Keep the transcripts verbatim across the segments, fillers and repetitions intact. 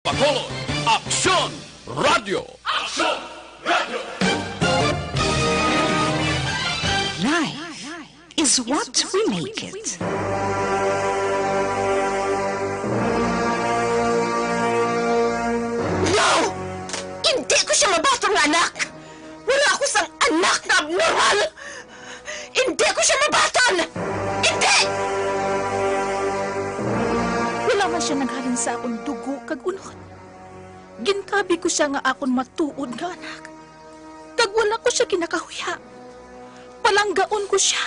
Bacolod, Aksyon Radyo! Aksyon Radyo! Life is what we make it. No! Hindi ko siya mabaton nga anak! Wala ako sang anak nga abnormal! Hindi ko siya mabaton! Hindi! Wala man siya naghalin sa akon dugo kag unod. Gintabi ko sia nga akon matuod nga anak, kag wala ko sia ginakahuya. Palanggaon ko sia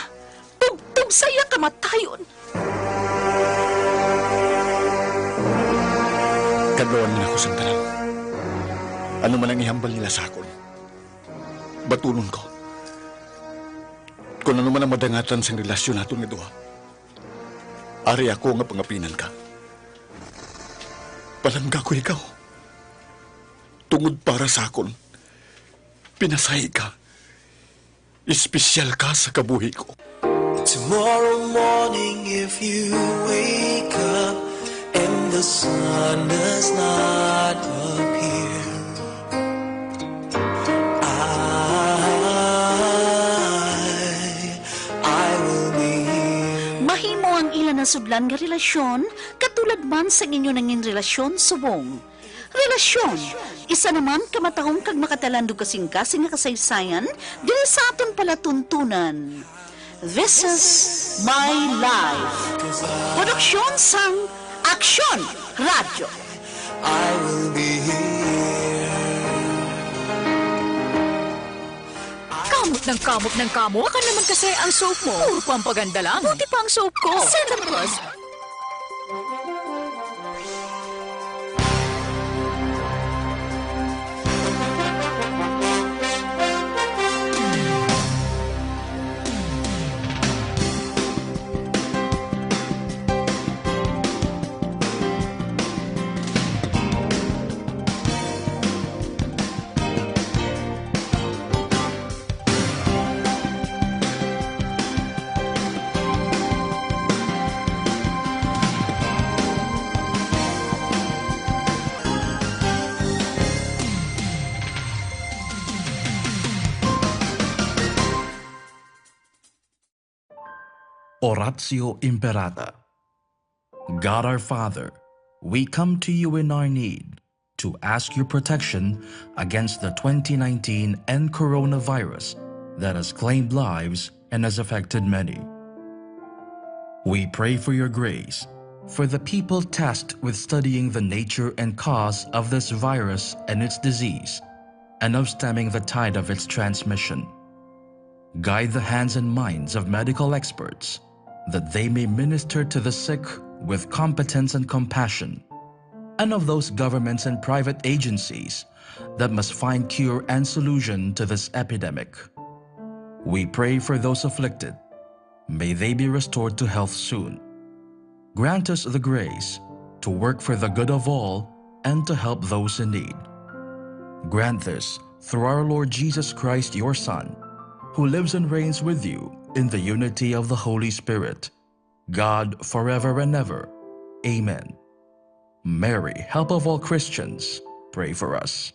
tubtob sa iya kamatayon. Kadluan man ako sang tanan. Ano man ang ihambal nila sa akon, batunon ko. Kon ano man ang madangatan sang relasyon naton nga duha, ari ako nga pangapinan ka. Palangga ko ikaw. Tungod para sa akon, pinasahi ka. Espesyal ka sa kabuhi ko. Tomorrow morning, if you wake up and the sun does not appear, I, I will be here. Mahimo ang ila nasudlan nga relasyon, katulad man sang inyo nangin relasyon subong. Relasyon, isa naman ka matahom kag makatalandog kasing-kasing nga kasaysayan diri sa aton palatuntunan. This is My Life. Produksyon sang Aksyon Radyo. I will be here. Kamot ng kamot ng kamot. Baka naman kasi ang soap mo. Puro pampaganda lang. Buti pa ang soap ko. Send them, boss. Oratio Imperata. God our Father, we come to you in our need to ask your protection against the twenty nineteen N coronavirus that has claimed lives and has affected many. We pray for your grace for the people tasked with studying the nature and cause of this virus and its disease, and of stemming the tide of its transmission. Guide the hands and minds of medical experts, that they may minister to the sick with competence and compassion, and of those governments and private agencies that must find cure and solution to this epidemic. We pray for those afflicted. May they be restored to health soon. Grant us the grace to work for the good of all and to help those in need. Grant this through our Lord Jesus Christ, your Son, who lives and reigns with you in the unity of the Holy Spirit, God, forever and ever. Amen. Mary, help of all Christians, pray for us.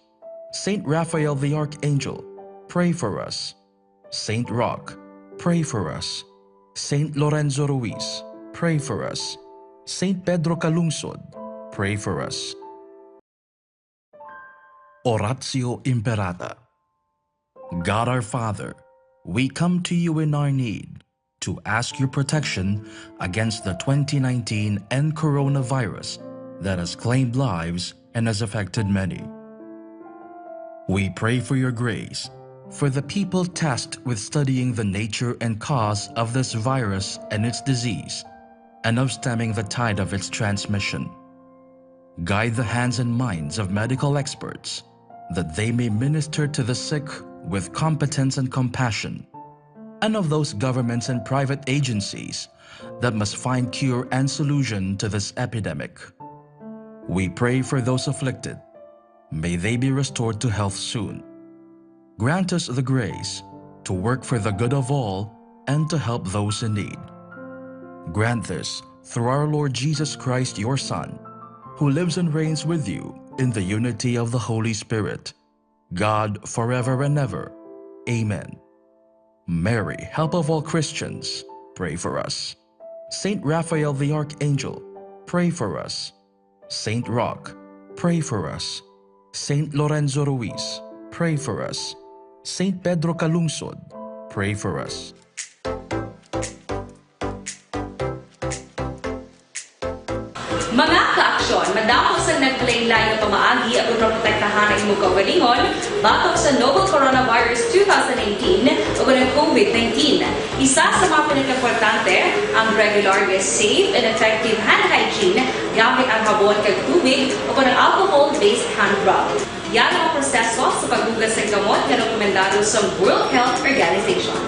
Saint Raphael the Archangel, pray for us. Saint Roch, pray for us. Saint Lorenzo Ruiz, pray for us. Saint Pedro Calungsod, pray for us. Oratio Imperata. God our Father, we come to you in our need to ask your protection against the twenty nineteen N coronavirus that has claimed lives and has affected many. We pray for your grace for the people tasked with studying the nature and cause of this virus and its disease, and of stemming the tide of its transmission. Guide the hands and minds of medical experts, that they may minister to the sick with competence and compassion, and of those governments and private agencies that must find cure and solution to this epidemic. We pray for those afflicted. May they be restored to health soon. Grant us the grace to work for the good of all and to help those in need. Grant this through our Lord Jesus Christ, your Son, who lives and reigns with you in the unity of the Holy Spirit, God, forever and ever. Amen. Mary, help of all Christians, pray for us. Saint Raphael the Archangel, pray for us. Saint Roch, pray for us. Saint Lorenzo Ruiz, pray for us. Saint Pedro Calungsod, pray for us. Mga kaaksyon, madamo sang naglain-lain nga pamaagi aron maprotektahan ang imo kaugalingon batok sa novel coronavirus two thousand nineteen o ang COVID nineteen. Isa sa mga pinakaimportante ang regular nga safe and effective hand hygiene gamit ang habon kag tubig o ang alcohol-based hand rub. Yara ang proseso sa paghugas sang kamot nga rekomendado sa World Health Organization.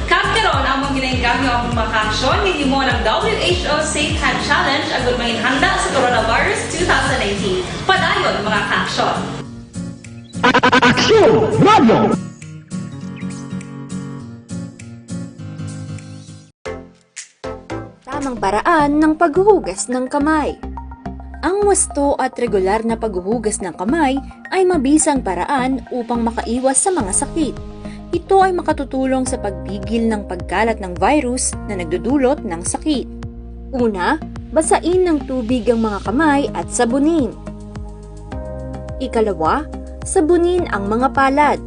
Kag karon, among ginainggam ang mga kaaksyon nga gihimo ng W H O Safe Hand Challenge agud manginhanda sa coronavirus two thousand nineteen. Padayon, mga kaaksyon. Aksyon Radio! Tamang paraan ng paghuhugas ng kamay. Ang wasto at regular na paghuhugas ng kamay ay mabisang paraan upang makaiwas sa mga sakit. Ito ay makatutulong sa pagpigil ng pagkalat ng virus na nagdudulot ng sakit. Una, basain ng tubig ang mga kamay at sabunin. Ikalawa, sabunin ang mga palad.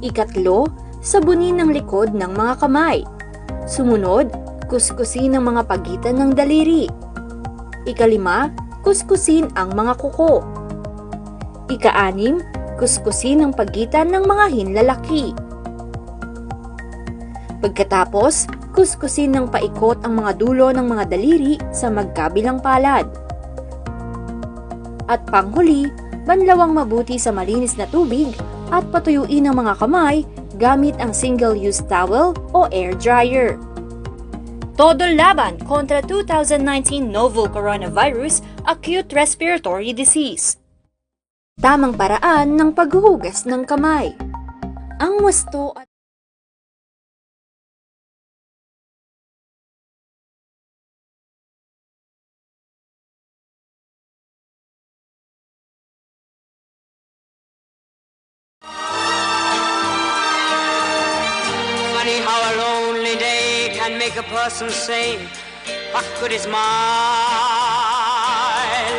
Ikatlo, sabunin ang likod ng mga kamay. Sumunod, kuskusin ang mga pagitan ng daliri. Ikalima, kuskusin ang mga kuko. Ikaanim, kuskusin ang pagitan ng mga hinlalaki. Pagkatapos, kuskusin ng paikot ang mga dulo ng mga daliri sa magkabilang palad. At panghuli, banlawang mabuti sa malinis na tubig at patuyuin ang mga kamay gamit ang single-use towel o air dryer. Todo laban kontra two thousand nineteen novel coronavirus acute respiratory disease. Tamang paraan ng paghuhugas ng kamay. Ang wasto at Funny how a lonely day can make a person say, "What good is my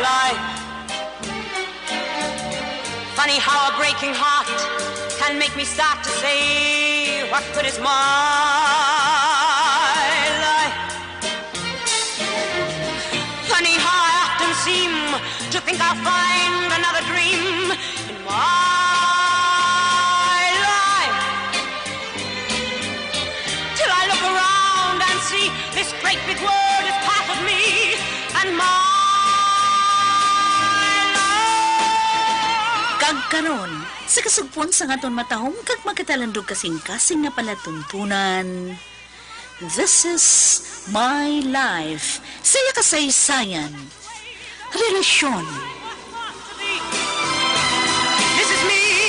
life?" Funny how a breaking heart can make me start to say, "What good is my life?" Funny how I often seem to think I'll find another dream in my life. Till I look around and see this great big world is part of me and my life. Kag karon, sa kasugpon sang aton matahom kag magkatalandog kasing-kasing nga palatuntunan, This is My Life, sa iya kasaysayan, relasyon. This is me,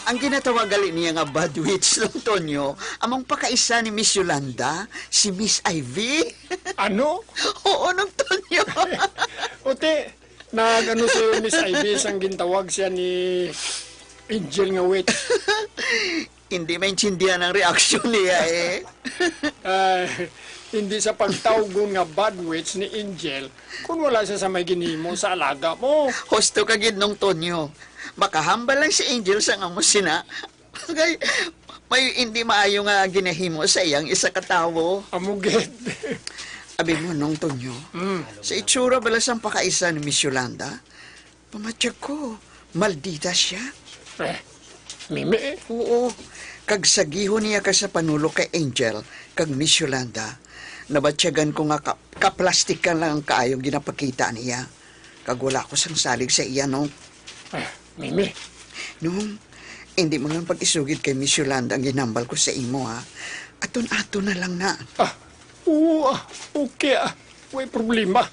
Ang ginatawag gali niya nga bad witch, Nong Tonyo, among pakaisa ni Miss Yolanda, si Miss Ivy. Ano? Oo, Nong Tonyo. Uti, nag-ano si Miss Ivy sang gintawag siya ni Angel nga witch? Hindi maintindihan ang reaksyon niya, eh. Ay, hindi sa pagtawgon nga bad witch ni Angel kung wala siya sa may ginhimo sa alaga mo. Husto ka gid, Nong Tonyo. Makahambal lang si Angel sang amo sina. Kay may hindi maayo nga ginahimo sa iyang isa ka tawo. Amo gid. Abi mo, Nong Tonyo, Mm. sa itsura bala sang pakaisa ni Miss Yolanda, pamatyag ko, maldita siya. Eh, Mimi? Oo. Kag sa gihon niya ka sa panulok kay Angel kag Miss Yolanda, nabatyagan ko nga ka kaplastikan lang ang kaayong ginapakita niya. Kag wala ko sang salig sa iya, no? Ah, Mimi. Nong, hindi mo lang pag-isugid kay Miss Yolanda ang ginambal ko sa imo, ha? Aton-aton na lang na. Ah, oo, ah, okay, ah. Way problema.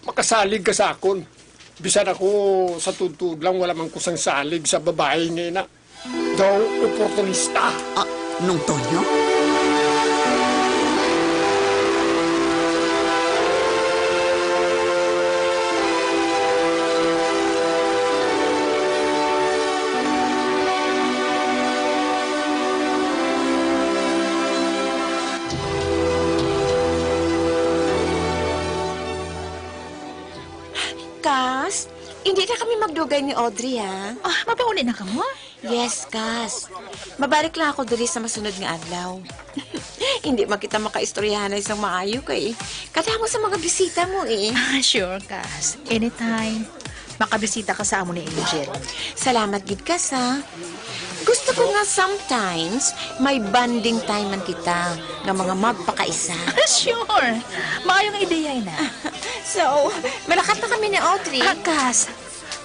Makasalig ka sa akon. Bisan ako sa tuod-tuod lang, wala man ko sang salig sa babayi nga ina. Daw oportunista. Ah, Nong Tonyo? Kas, hindi na kami magdugay ni Audrey, ha? Ah, mapauli na kamo? Yes, Kas. Mabalik lang ako diri sa masunod nga adlaw. Hindi man kita makaistoryahan na isang maayo kay kadamo sa mga bisita mo, eh. Ah, sure, Kas. Anytime. Makabisita ka sa amo ni Angel. Salamat gid, Kas, ha. Gusto ko nga sometimes may bonding time man kita nga mga magpakaisa. Sure. Maayo nga ideya ina. So, malakat na kami ni Audrey. Ah, Kas,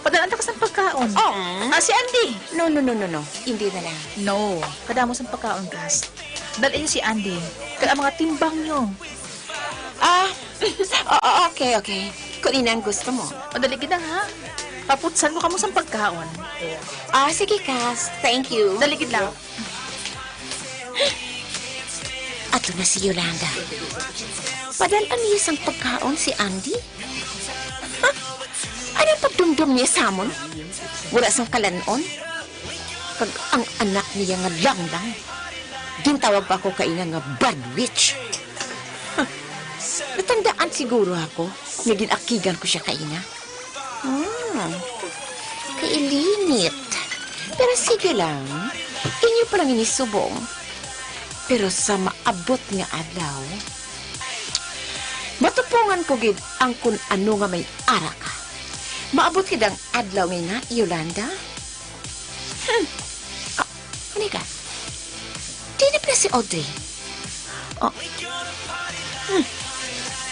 padala-an ta ka sang pagkaon. Oh. Ah, si Andy. No, no, no, no, no. Hindi na lang. No. Kadamo sang pagkaon, Kas. Dal-i si Andy. Kag ang mga timbang nyo. Ah, o-, o-, okay, okay. Kung ina ang gusto mo. O, dali gid na, ha? Paputsan ko kamo sang pagkaon. Ah, sige, Kas. Thank you. Dali gid lang. Ato na si Yolanda. Padal-an niya sang pagkaon si Andy? Ano ang pagdumdom niya sa amon? Wala sang kalan-on? Kag ang anak niya nga Langlang, gintawag pa ako kaina nga bad witch. Natandaan siguro ako nga gin-akigan ko sia kaina. Hmm, kailinit. Pero sige lang, inyo pa lang ini subong. Pero sa maabot nga adlaw, matupongan ko gid ang kun ano nga may ara ka. Maabot gid ang adlaw nga ina, Yolanda. Hmm. Ah, ano ka? Di na pala si Audrey. Oh. Hmm.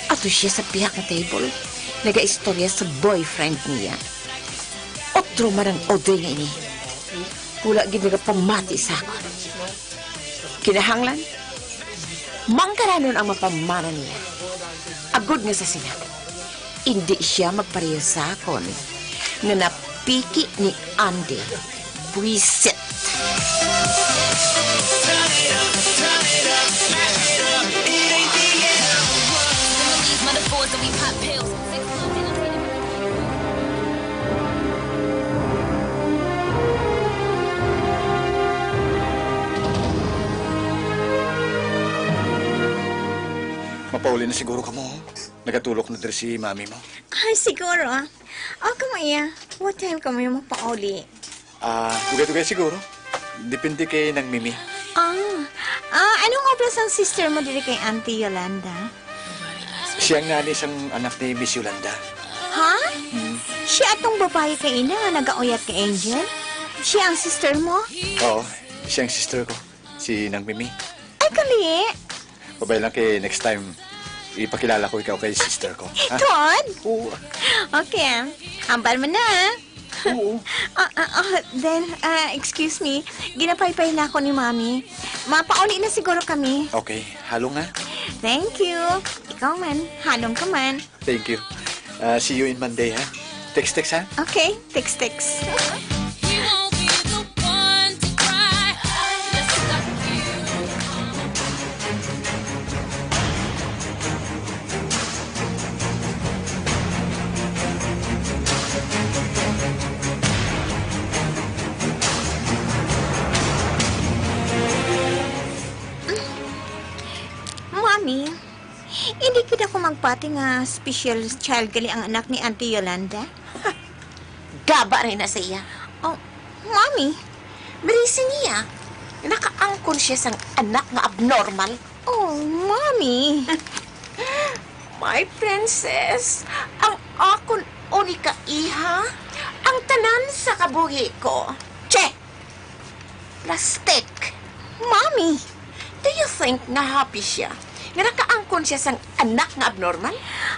Ato siya sa pihak nga table. Nagaistorya sa boyfriend niya. Otro man ang Audrey nga ini. Wala gid nagapamati sa akon. Kinahanglan, manggaranon ang mapamana niya. Agod nga sa sina, indi sia magpareho sa akon nga napiki ni Andy. Buisit. Mapauli na siguro kamo. Nagatulok na diri si mami mo. Ah, siguro. Ah, kamo iya. What time kamo mapauli? Ah, dugay-dugay siguro. Depende kay Nang Mimi. Ah, ah, anong obra sang sister mo diri kay Auntie Yolanda? Siya ang nanay sang anak ni Miss Yolanda. Ha? Hmm. Siya atong babayi kay ina nga nagauyat kay Angel? Siya ang sister mo? Oo, siya ang sister ko. Si Nang Mimi. Ay, kali. Babay lang kay next time, ipakilala ko ikaw kay sister ko. Ha? Tuod? Oo. Okay, ah. Ambal mo na, ah. Oo. Ah, ah, ah, then, ah, excuse me. Ginapaypay na ako ni Mami. Mapauli na siguro kami. Okay. Halong, ha? Thank you. Ikaw man. Halong ka man. Thank you. Ah, see you in Monday, ha? Text, text, ha? Okay. Text, text. You won't be the one to Ni, hindi gid ako magpati nga special child gali ang anak ni Auntie Yolanda. Gaba rin na sa iya. Oh, Mommy. Mari siya, nakaangkon siya sang anak nga abnormal. Oh, Mommy. My princess, ang akon unika iha, ang tanan sa kabuhi ko. Che! Plastic! Mommy! Do you think nga happy siya nga nakaangkon siya sang anak nga abnormal?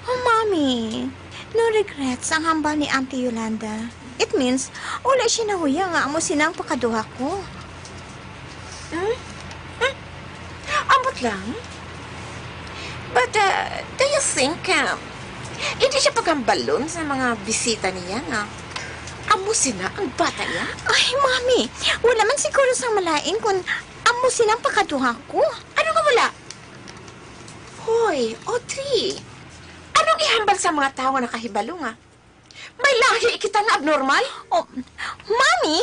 Oh, Mommy, no regrets ang hambal ni Auntie Yolanda. It means, wala siya nahuya nga amo sina ang pakaduha ko. Hmm? Hmm? Ambot lang. But, uh, do you think, uh, hindi siya paghambalon sa mga bisita niya nga amo sina ang bata niya? Ay, Mommy, wala man siguro sang malain kung amo sina ang pakaduha ko. Ano nga wala? Hoy, Audrey, anong ihambal sa mga tawo nga nakahibalo nga may lahi kita nga abnormal? Oh, Mommy!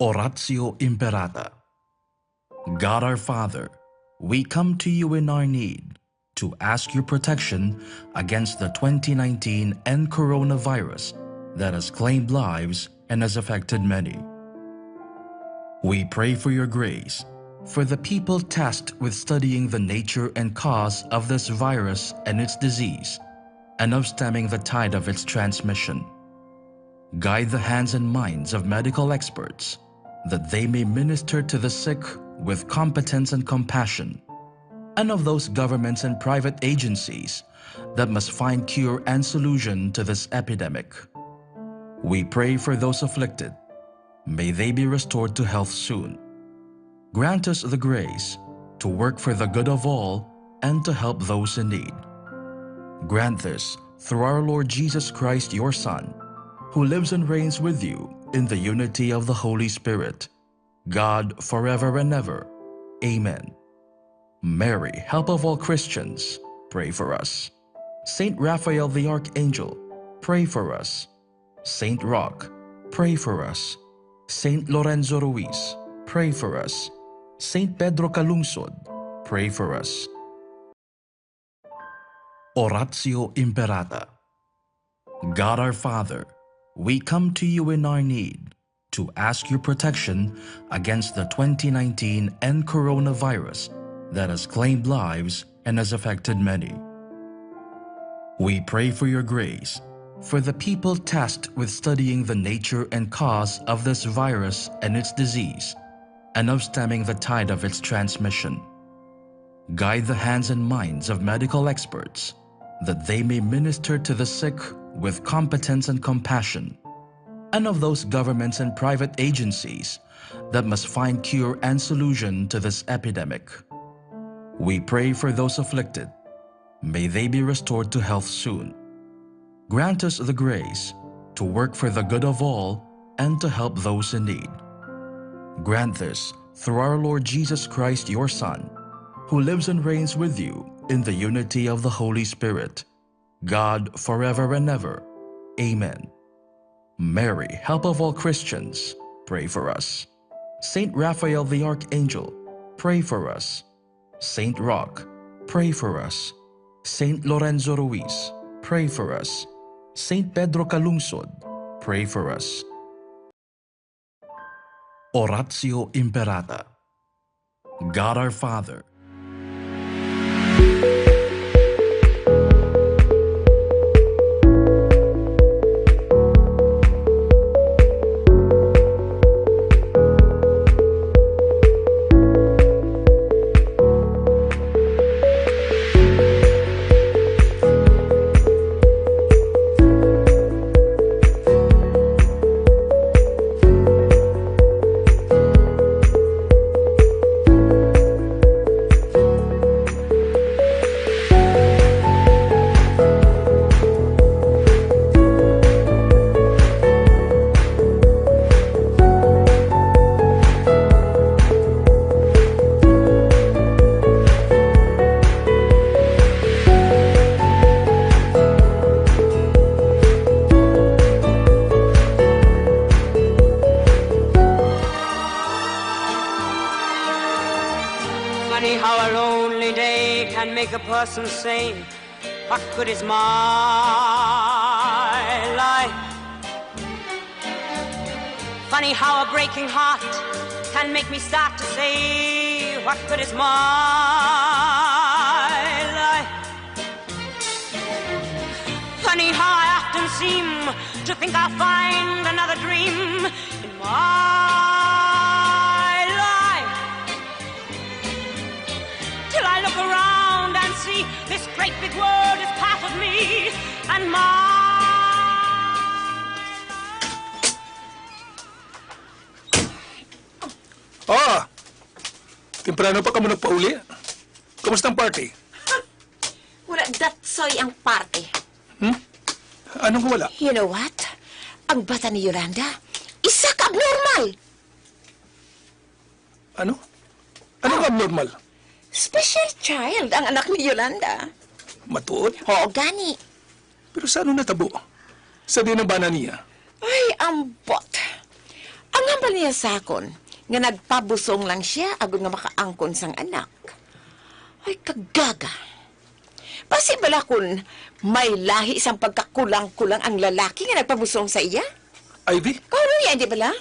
Oratio Imperata. God our Father, we come to you in our need to ask your protection against the twenty nineteen N coronavirus that has claimed lives and has affected many. We pray for your grace for the people tasked with studying the nature and cause of this virus and its disease, and of stemming the tide of its transmission. Guide the hands and minds of medical experts, that they may minister to the sick with competence and compassion, and of those governments and private agencies that must find cure and solution to this epidemic. We pray for those afflicted. May they be restored to health soon. Grant us the grace to work for the good of all and to help those in need. Grant this through our Lord Jesus Christ, your Son, who lives and reigns with you in the unity of the Holy Spirit, God, forever and ever. Amen. Mary, help of all Christians, pray for us. Saint Raphael the Archangel, pray for us. Saint Roch, pray for us. Saint Lorenzo Ruiz, pray for us. Saint Pedro Calungsod, pray for us. Oratio Imperata. God our Father, we come to you in our need to ask your protection against the twenty nineteen N coronavirus that has claimed lives and has affected many. We pray for your grace for the people tasked with studying the nature and cause of this virus and its disease, and of stemming the tide of its transmission. Guide the hands and minds of medical experts, that they may minister to the sick with competence and compassion, and of those governments and private agencies that must find cure and solution to this epidemic. We pray for those afflicted. May they be restored to health soon. Grant us the grace to work for the good of all and to help those in need. Grant this through our Lord Jesus Christ, your Son, who lives and reigns with you in the unity of the Holy Spirit, God, forever and ever. Amen. Mary, help of all Christians, pray for us. Saint Raphael the Archangel, pray for us. Saint Roch, pray for us. Saint Lorenzo Ruiz, pray for us. Saint Pedro Calungsod, pray for us. Oratio Imperata. God our Father, How a lonely day can make a person say, "What good is my life?" Funny how a breaking heart can make me start to say, "What good is my life?" Funny how I often seem to think I'll find another dream in my life. Till I look around and see this great big world is part of me and my life. Ah! Temprano pa kamo nagpauli. Kumusta ang party? Wala datsoy ang party. Hmm? Anong wala? You know what? Ang bata ni Yolanda, isa ka abnormal! Ano? Ano ka abnormal? Special child ang anak ni Yolanda. Matuod? Oo, gani. Pero sa ano natabo? Sa di na bana niya? Ay, ambot. Ang hambal niya sa akon, nga nagpabusong lang siya agod nga makaangkon sang anak. Ay, kagaga. Basi bala kun may lahi sang pagkakulang-kulang ang lalaki nga nagpabusong sa iya? Ivy? Kauno niya, di bala?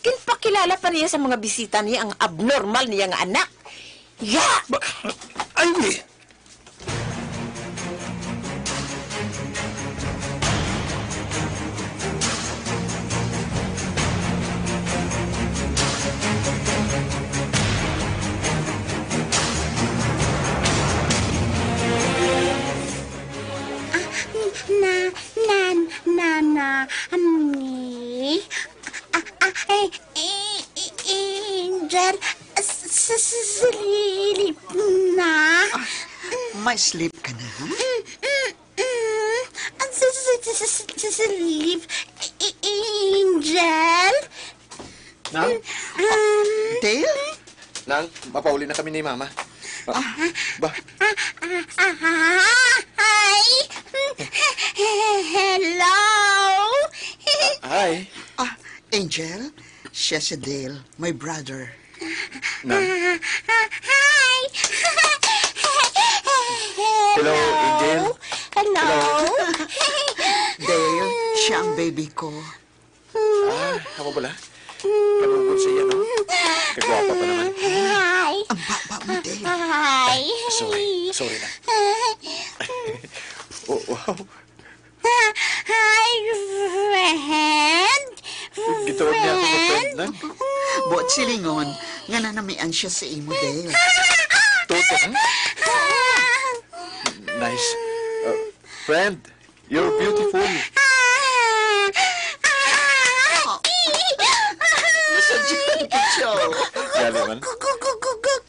Ginpakilala pa niya sa mga bisita niya ang abnormal niya nga anak. Ya! Ba-, Ivy! Ah, na, na, na, na, ami. Ah, ah, eh, eh, eh, Angel, s-, s-, sleep na. Ah, may sleep ka na? Mm, mm, mm. Ah, s-, s-, s-, s-, s-, sleep. Eh, eh, Angel. Nang? Um, Dale? Nang, mapauli na kami ni Mama. Ah, ba? Ah, ah, ah, ah, hi. Hello. Ah, hi. Ah, Angel, siya si Dale, my brother. Nang? Ah, ah, hi. Hello, Angel. Hello. Hello. Dale, siya ang baby ko. Ah, amo bala? Kalugod siya, no? Kagwapa pa naman. Hi. Ang baba mo, Dale. Hi. Sorry. Sorry na. Oh, wow. Hi, friend. Gitawag niya ako nga friend, Friend. Nang. Buot silingon, nga nanamian siya sa imo, Dale. Tuod ka, ha? Nice. Uh, friend, you're beautiful. Nasadya ka ni Pichaw. Gali man. Cute! Cute!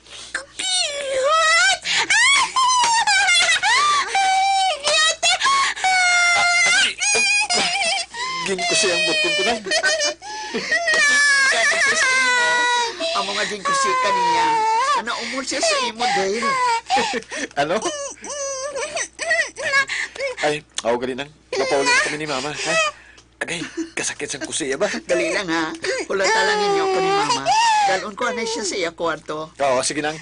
Ginkusi ang button ko, Nang. Kani ko sa imo, amo nga ginkusi ka niya. Naumol siya sa imo, Dale. Ano? Ay, aw, gali, Nang. Mapauli na kami ni Mama, ha? Agay, kasakit sang kusiya ba? Dali lang, ha. Hulata lang ninyo ako ni Mama. Dalon ko anay siya sa iya kwarto. Oo, sige, Nang.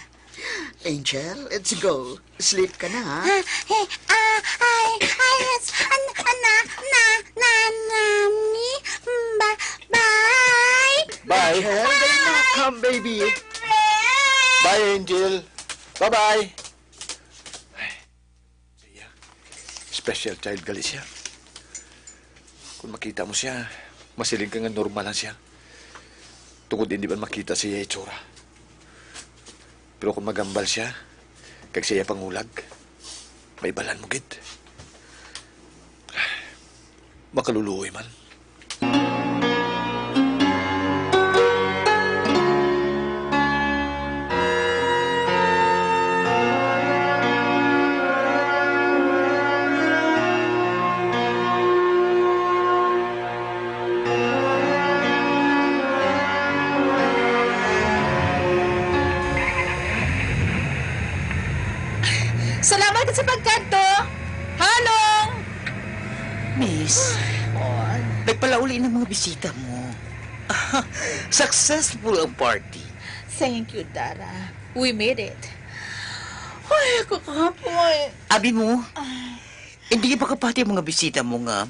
Angel, let's go. Sleep ka na, ha? Ah, eh, ah, ay, ay, yes, an-, an-, na, na, na, nami, ba-, bye. Bye. Angel, dali na. Come, baby. Friend. Bye, Angel. Bye-bye. Siya. Special child gali siya. Kung makita mo siya, masiling ka nga normal lang siya. Tungod hindi man makita siya itsura. Pero kung magambal siya, kag siya pangulag, maibalan mo gid. Makaluluoy man. Salamat sa pagkadto. Halong! Miss, nagpalauli na mga bisita mo. Successful ang party. Thank you, Dara. We made it. Ay, ako kapoy. Abi mo, hindi pa kapati ang mga bisita mo nga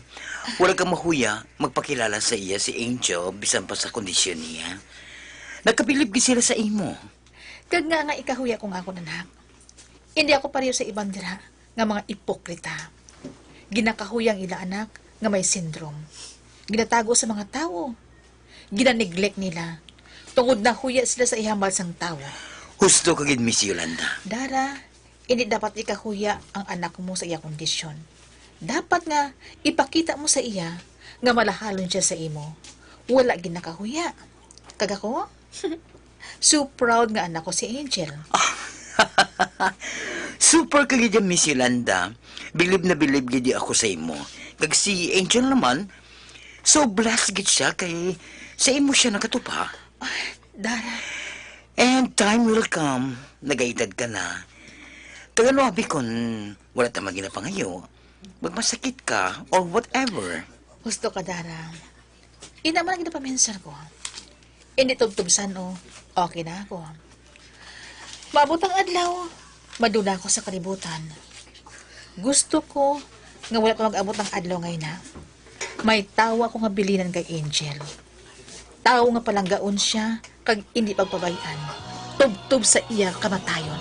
wala kang mahuya magpakilala sa iya si Angel, bisan pa sa kondisyon niya. Nagkabilib gid sila sa imo. Kag nga nga ikahuya ko nga ako, anak. Hindi ako pareho sa iban dira nga mga ipokrita. Ginakahuya ang ila anak nga may syndrome. Ginatago sa mga tawo. Ginaneglect nila. Tungod nahuya sila sa ihambal sang tawo. Husto ka gid, Miss Yolanda. Dara, hindi dapat ikahuya ang anak mo sa iya kondisyon. Dapat nga ipakita mo sa iya nga malahalon siya sa imo. Wala ginakahuya. Kag ako? So proud nga anak ko si Angel. Super ka gid, Miss Yolanda. Bilib na bilib gid ako sa imo. Kag si Angel naman, so blessed gid siya kay sa imo siya nakatupa. Dara. And time will come, nagaedad ka na. Kag ano abi kon wala ta man ginapangayo, magmasakit ka, or whatever. Husto ka, Dara. Ina man ang ginapaminsar ko. Hindi tubtob san-o, okay na ako. Maabot ang adlaw, maduna ako sa kalibutan. Gusto ko nga wala pa mag-abot ang adlaw nga ina. May tawo ako nga bilinan kay Angel. Tawo nga palanggaon siya kag indi pagpabay-an, tubtob sa iya kamatayon.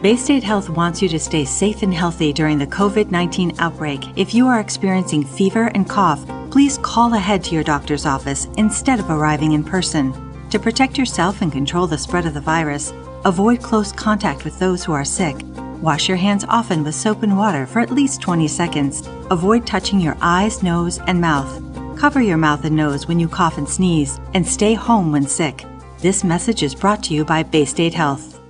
Baystate Health wants you to stay safe and healthy during the COVID nineteen outbreak. If you are experiencing fever and cough, please call ahead to your doctor's office instead of arriving in person. To protect yourself and control the spread of the virus, avoid close contact with those who are sick. Wash your hands often with soap and water for at least twenty seconds. Avoid touching your eyes, nose, and mouth. Cover your mouth and nose when you cough and sneeze, and stay home when sick. This message is brought to you by Baystate Health.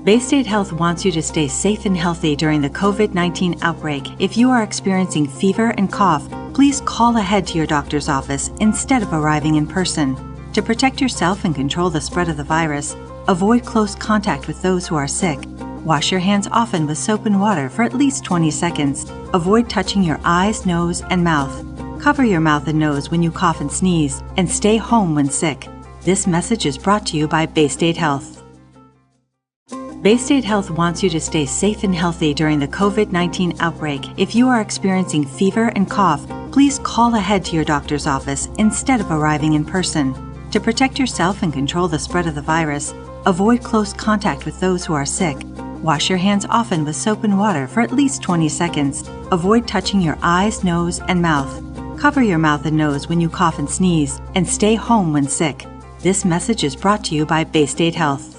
Baystate Health wants you to stay safe and healthy during the COVID nineteen outbreak. If you are experiencing fever and cough, please call ahead to your doctor's office instead of arriving in person. To protect yourself and control the spread of the virus, avoid close contact with those who are sick. Wash your hands often with soap and water for at least twenty seconds. Avoid touching your eyes, nose, and mouth. Cover your mouth and nose when you cough and sneeze, and stay home when sick. This message is brought to you by Baystate Health. Baystate Health wants you to stay safe and healthy during the COVID nineteen outbreak. If you are experiencing fever and cough, please call ahead to your doctor's office instead of arriving in person. To protect yourself and control the spread of the virus, avoid close contact with those who are sick. Wash your hands often with soap and water for at least twenty seconds. Avoid touching your eyes, nose, and mouth. Cover your mouth and nose when you cough and sneeze, and stay home when sick. This message is brought to you by Baystate Health.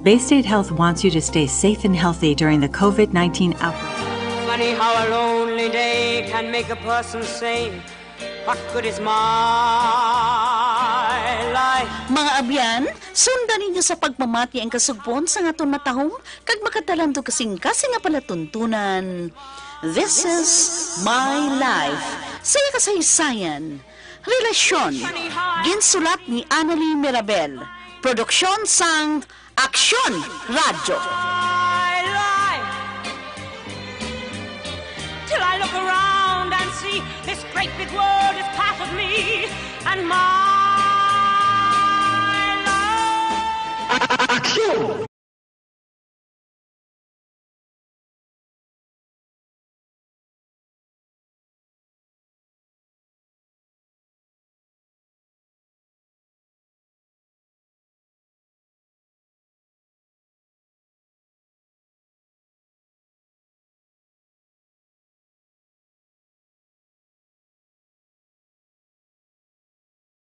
Baystate Health wants you to stay safe and healthy during the COVID nineteen outbreak. Funny how a lonely day can make a person say, "What good is my life?" Mga abyan, sundan ninyo sa pagpamati ang kasugpon sang aton matahom kag makatalandog kasing-kasing nga palatuntunan. This is My Life. Sa iya kasaysayan, relasyon. Ginsulat ni Annalie Mirabel. Produksyon sang Aksyon Radyo. My life, till I look around and see this great big world is part of me and my love. Aksyon!